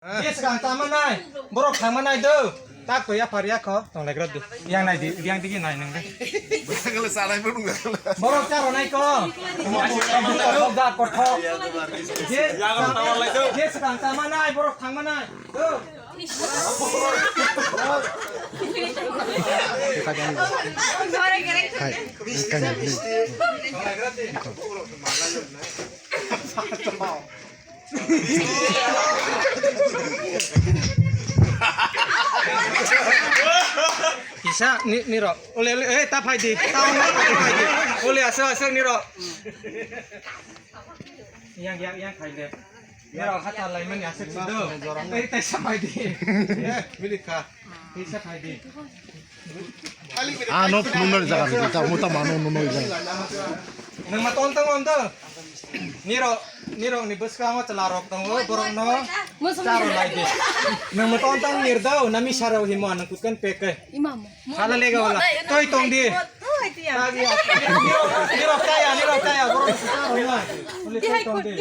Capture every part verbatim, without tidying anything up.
Yes, kang tama nai. Borok thangma nai do. Tak to ya phar ya kho. Tong lai grad di. Yang nai di, yang digi nai nang de. Bwsakala salai bo nungkha. Borok charo nai ko. Kothok da kothok. Yes, yes, kang tama nai, borok thangma nai. Do. Hai, kanya ni. Kisa ni, nirok. Ole, ole, eh, ta phai di. Ta phai di. Ole, aswk, aswk, nirok. Yang, yang, yang khai le. Nirok hata lai mani aswk si do. Eh, ta sa phai di. Eh, milik kha. Kisa phai di. Ano phunuknani jaga rwdi, ta muta mano nunui jaga. Nang ma ton tang on to. Nirok, nirok ni bwskango chwla rok tongo, borok no charo lai di. Nang ma ton tang nir dao, nami sarao himo nang kutkan peke. Imamo. Hala lega wala. Toi tong di. Toi dia. Nirok, nirok kaya, nirok kaya, borok no charo lai. Uli toi tong di.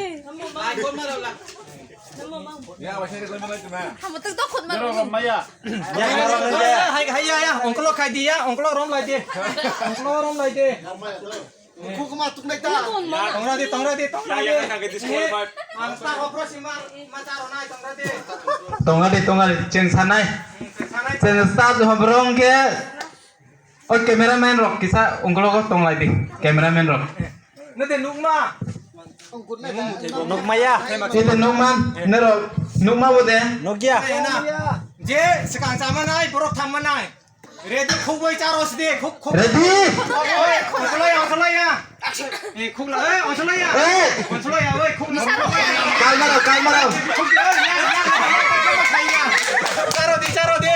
Hai, kon maro la. Hamo tuk dok khut maro. Hai, hai, ya, ya, ongkolo khai di ya, ongkolo rom lai di. Ongkolo rom lai di. Khukma tuk nai ta. Tongra di, tongra di, tongra di. Ang ta hopro si ma, ma charo nai, tongra di. Tongra di, tongra di, cheng sanai. Cheng sanai. Cheng sa jo hopro ongke. O cameraman rok kisa ungkologo tonglai di, cameraman rok. Nede nukma. Nukmaya. Nede nukma, nerok nukma bo de. Nukya. Je swkang chamanai, borok thangmanai. Ready khukbai charos de, khuk, khuk. Ready? Oi, oi, ongkoloya, ongkoloya. Eh, khuk la, eh, ongkoloya. Eh. Ongkoloya, oi, khuk la. Kalmarao, kalmarao. Khuk la, oi, ya, ya, ya, ya, ya. Charo di, charo di.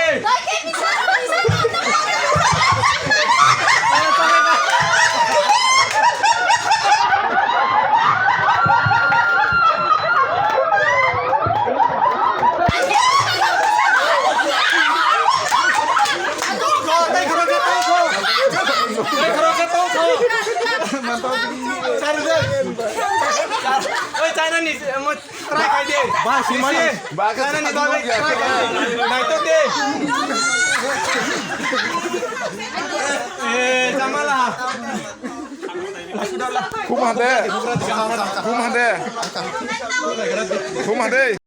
Oi, China ni, mo try khai de. Ba, si mani. Ba, China ni dole try khai de. Nai to de. Eh, jamala. Khum hande. Khum hande. Khum hande.